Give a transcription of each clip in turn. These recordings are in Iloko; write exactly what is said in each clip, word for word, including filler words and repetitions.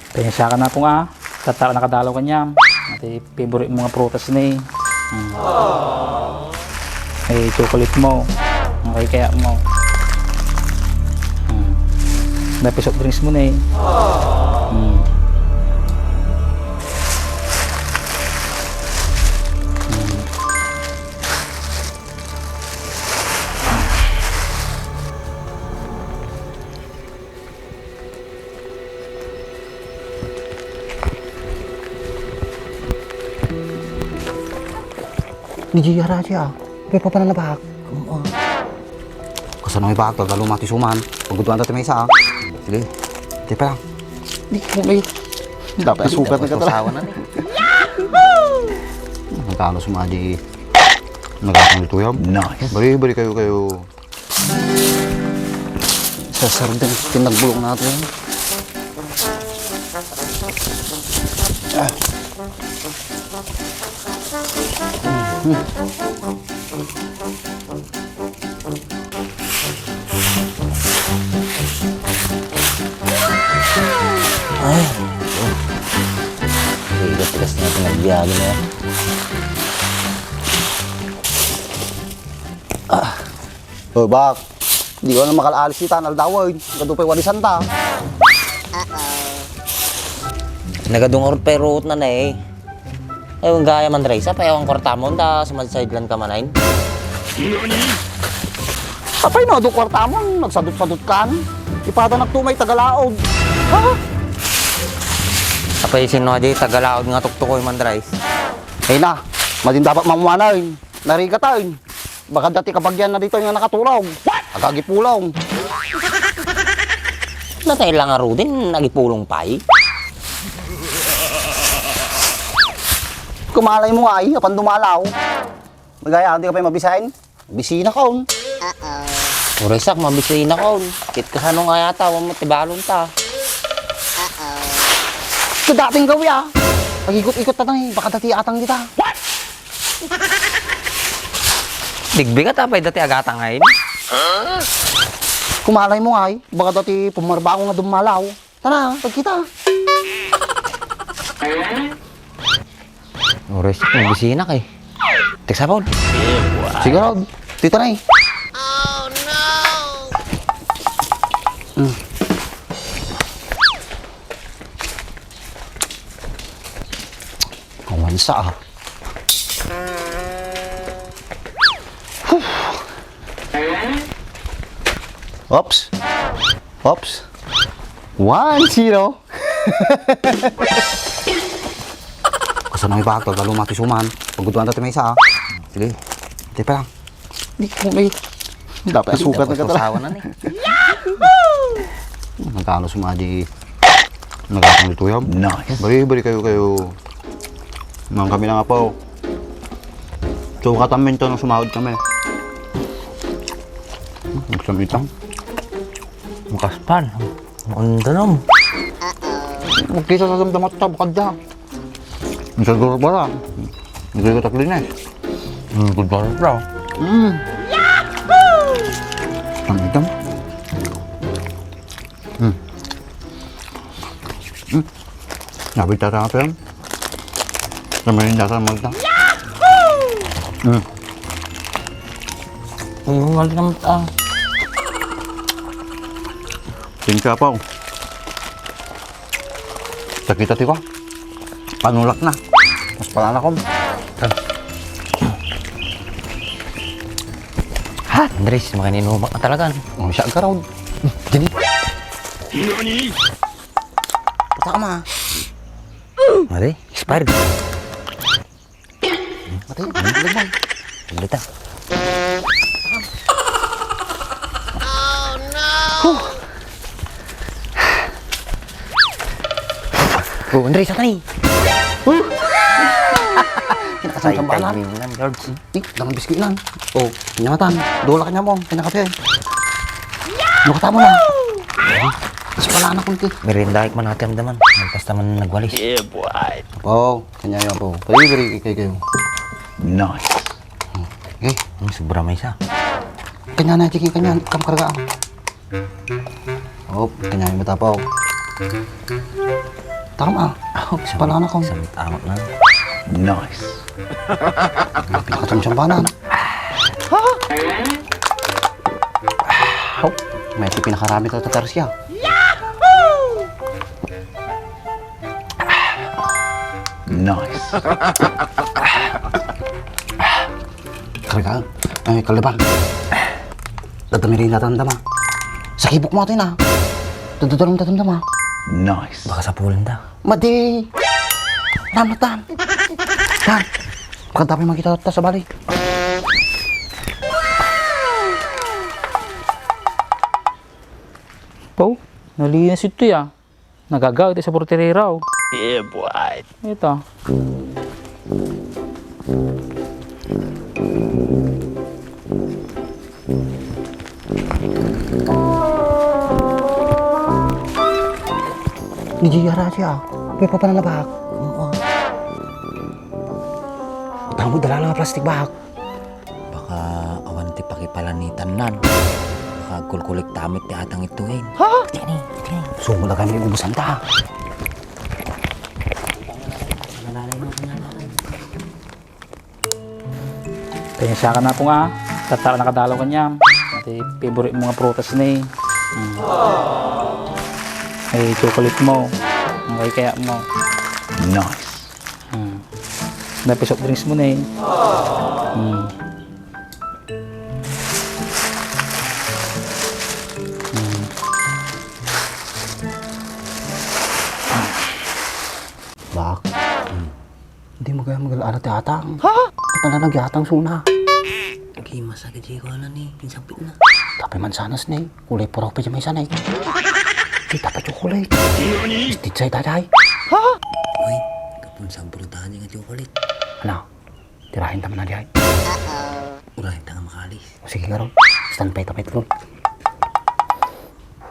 Pasensiakan, Apong, a. Tatta nakadalaw kaniam. Iti favorite mo nga prutas ni. Hmm. Ay, chocolate mo. Ang kaya mo. Hmm. May soft drinks mo na eh. Hmm. Hmm. Ni Gia Raja, ah. Pwede pa pala nabahak. Oo. Kasano nga ibahak? Taga lumati suman. Pagguduan dati may isa, ah. Sige. Di pa lang. Di ko may. Dapat sukat na katawa na ni. Nagkano sumadi? Nagkano ito yan? Nice. Bari, bari kayo, kayo. Sasarden, pinagbulong natin. Ah. Ay, tigas-tigas na ito, nagbiyahe na yan. Ah. O, bak. Di ko na makal-alis ita, aldawen. Kadu pay walisan ta. Nagadungar pay ruot na na eh. Ewan gaya man, Ray. Sa payawan kwartamon, ta sumadsadlan ka manain. Apay no, adu kwartamon, nagsadot-sadot kan. Ipada nagtumay tagalaod. Ha? Apay sino di tagalaod nga tuktukoy man, Ray? Ay na, madin dapat mamuanain. Narigatan. Baka dati kabagian na dito nga nakatulog. What? Agagipulong. Natay lang nga Rudin, nagipulong pay. Kumalay mo nga ay, apan dumalaw. Magaya, hindi ka pa mabisain? Bisina kaon. Uresak, mabisina kaon. Kit kasano nga yata, wa mo tibalon ta. Kadating gawi ah. Pag-ikot-ikot ta tayo, baka dati atang kita. What? Digbigat apay dati agatang ay. Kumalay mo ay, baka dati pumarbango nga dumalaw. Tara, pagkita. Oras na, bisina kay. Text hapon. Sigurado. Tita na eh. Mm. Awan sa ah. Oops. Oops. One zero. Kasano nga ibahag? Taga lumati suman. Pagguduan dati may isa, ah. Sige. Ante pa lang. Di ko may. Dapat sukat na katawa. Asawa na ni. Nagkano sumadi? Nagkano dito yan? Nice. Bari, bari kayo, kayo. Nang kami na nga po. So, katamin to nang sumahod kami. Nagsamitang. Makaspan. Ang danom. Magkita sa damdamat ta, bukad da. Ang siguro pala. Hindi ko taglinis. Hmm, good morning, bro. Mm. Ang itam. Mm. Mm. Nabita sa atin. Sa may nasa magda. Mm. Ang mga gamit ah. Tingka pa. Sakita ti ko. Panulak na. Mas pala na ko. Ha? Andres, makaninumak na talaga. Ang siya agkaraw. Diyan. Puta ka ma. Mali, expired. Matay, ano ba? Ang lita. Oh, Andre, sa tani. Ay, Nakasamsambalan. Timing lang, George. Eh, dangan biskuit lang. Oh, kanyamatan. Dola kanyamon. Pinakape. Ano ka tamo na? Mas pala na kunti. Merienda, ik man natin daman. Basta man nagwalis. Yeah, boy. Oh. Kanya yan po. Pwede beri kay kayo. Nice. Okay. Hmm, sobra may isa. Kanya na, chicken, kanya. Kam kargaan. Op, kanya yung matapaw. Tama. Oh, pala na kong. Samit amat na. Nice. Pinakachamchambanan. Oh, may pinakarami ka tatarsiya. Nice. Karga, ay, kalabang. Dadamirin na tandama. Sa kibok mo atin, ah. Dadadaram na tandama. Nice. Baka sa pulan da. Madi. Ramatan. Ha? Makadami magkita ta sa bali. Pau, nalinis ito ya. Nagaga iti sa porterera, oh. Yeah, boy. Ito. Di di yara siya. Kaya pa panalabak. Tamo dala nga plastic bag. Baka awan ti pakipalanitannan. Baka kulkulik tamit ti atang ituin. Ha? Tini, tini. Sumula kami ubusan ta. Kanya siya ka na po nga, tatara nakadalaw kanya. Iti favorite mo nga prutas ni. Hmm. Ay, chocolate mo. Ang kaya mo. Nice. Hmm. Dapat soft drinks mo na eh. Hmm. Hmm. Bak. Hmm. Hindi mo kaya mag-alala ti atang. Ha? At na lang yatang suna. Agi, masakit siya ko, ano ni? Pinsang pitna. Tapi mansanas ni. Kulay puraw pa dyan may sanay. Kita pa chocolate. Stitch ay tatay. Ha? Uy, kapun sa brutal nga chocolate. Ano? Tirahin ta man na di ay. Urahin ta nga makalis. O sige nga ron. Stand by ta pa ito.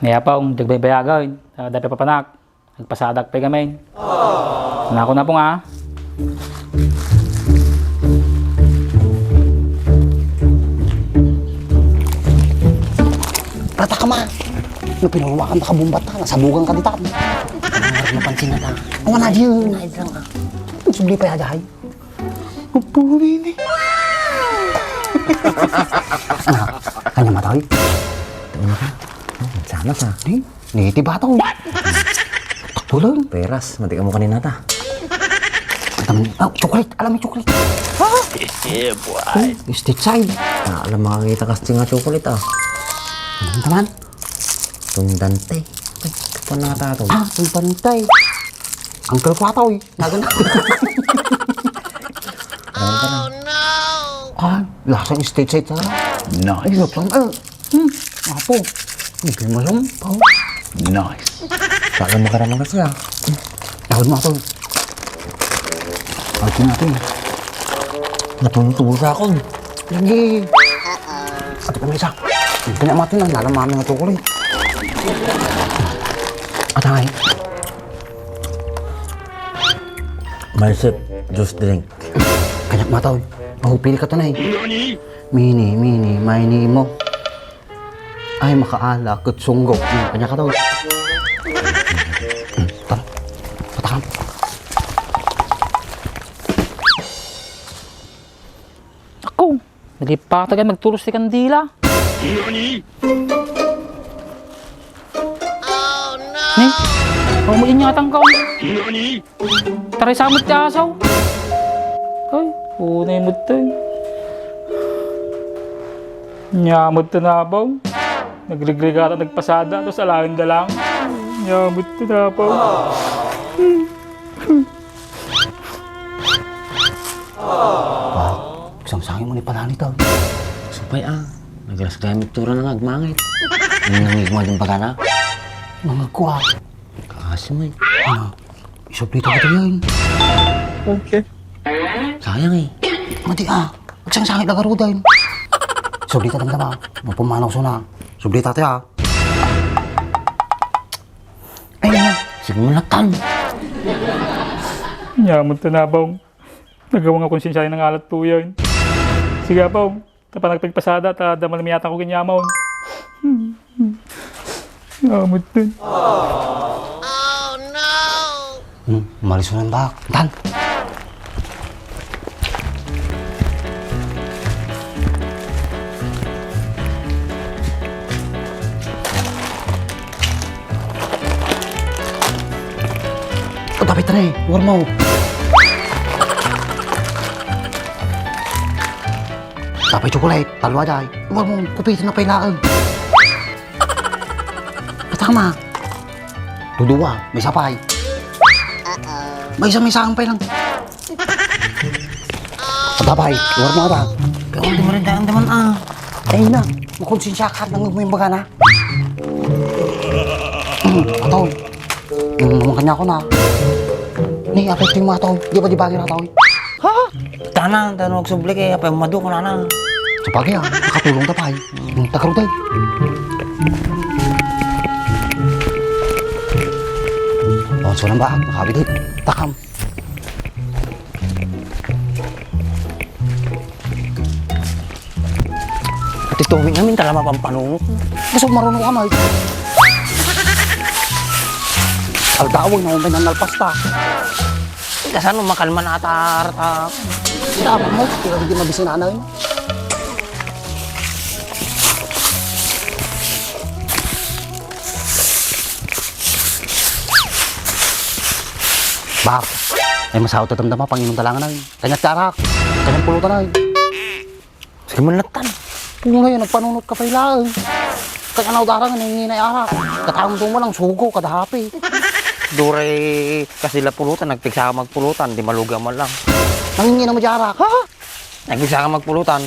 Naya pa, ang dagbaybayagan. Ah, dapat papanak. Nagpasadak pa kami. Nako na po nga. Rata ka ma! No pinuruwakan ta ka bombat ta, nasabugan ka ditan. Ang napansin na ta. Ang wala diyan, na lang ah. Ang subli pa yagahay. Pupuri ni. Ano? Kanya matoy? Ano ka? Oh, sana ka. Di? Ni ti bato. Takbo lang. Peras, mati ka mo kanina ta. Ang dami. Oh, chocolate. Alam mo chocolate. Ha? Yeah, boy. Stitch side. Ah, alam makakita kasi nga chocolate ah. Ano naman? Tundante. Ay, kapan na nga tato? Ah, tundante. Uncle ko ata, oy. Nagan. Alam ka na. Ah, lasang stitch side sa. Nice. Ay, yun, ah. Hmm, apo. Hindi mo alam. Oh. Nice. Saan mo ka naman kasi, ah? Tawag mo ako. Tawag mo natin. Napunto sa ako. Lagi. Ato kami isa. Hindi na matin ang lalam mami nga chocolate. Atay. May sip, juice drink. Kanyak mataw. Mahupil ka to na eh. Mini, mini, mini mo. Ay, makaala, kutsunggo. Hmm, kanya ka daw. Hmm, tara. Patakan. Ako, nalipatan ka magturos ti kandila. Ni? Ako mo inyatang ka. Taray samot ti asaw. Ay, unay mo to. Nyamot to na, Bong. Nagrigrigata, nagpasada, tapos alaen da lang. Nyamot to na, Bong. Sangsangin mo ni palani to. Supay, ah. Nagras kaya mittura na nga agmangit. Ano nang igma din pagana? Mangagko, ah. Kaasi mo, eh. Ano? Isublita ko yan. Okay. Sayang eh. Mati ah. Agsangsangit na garudan. Sublita damdama. Mapumanaw suna. Sublita ti ah. Ay na. Sige mo laktan. Nyamot na nabang. Nagawang akong sinsya ng alat po yan. Sige, Apong. Tapanagpagpasada ta damal miyatang ko ganyamon. Amot din. Oh, no! Malisunan bak. Tan. Dapat na eh, warmo. Dapat chocolate, talwa jay. Warmo, kupitan na pay laeng. Atama. Duduwa, may sapay. May isa, may saang pay lang. Ata pay, luar mo ata. Pero di mo rin daan naman ah. Ay na, makonsensya ka nang may bagana. Ataw. Nung makanya ko na. Ni, apay ito yung mga tao. Di ba, di ba, ngira tao? Ha? Tana, tana, magsubli kay apay madu ko na na. Sa bagay ah, nakatulong ta pay. Hmm, tagaro tayo. Oh, so lang ba? Nakabit eh. Takam. Ati tuwing namin, tala mapampanunot. Gusto marunong ka, Mike. Aldawan, naunay nang nalpasta. Kasano makalman ata, arata? Tama mo, pero hindi mabisinanay. Bak, ay masaot ta damdama, panginom talangan ay. Kanyat karak, kanyat pulutan ay. Sige man latan. Puno na yan, nagpanunot ka pa ilaeng. Kanya na udarang, nanginginay arak. Katawang mo lang, sugo, kada happy. Duray, kasi la pulutan, nagpigsa ka magpulutan, di malugi man lang. Nanginginay mo di arak, ha? Nagpigsa ka magpulutan.